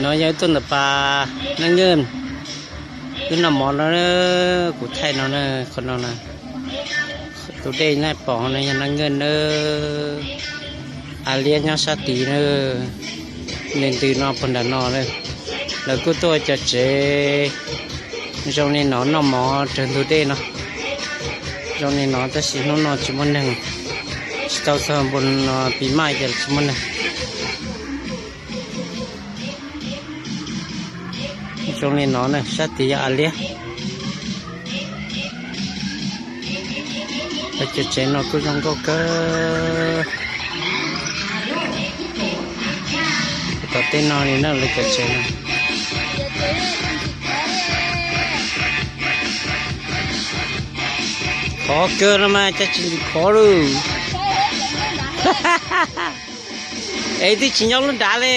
No yog ib tug ntawm pas Naj Nkeej, wb noj mov no, kuv thaij no, qhov no na, tus dej nej pom no yog Naj Nkeej na, av liab nyob sab tid na, nws ntws no puag nram no na. Lawv kuj tuaj cov tsev zoo li no noj mov raws ntug dej no, zoo li no tab sis hnub no tsis muaj neeg, tsis tau txog npus no pis maj ces tsis muaj neeg. Zoo li no na, sab tid yog av liab. Lawv cov tsev no kuj zoo nkauj kawg. Tom tej no li na lawv cov tsev no. Khov kawg no mas cas tsis ntim khov lawm. Es twb tsis nyob lub nrad li.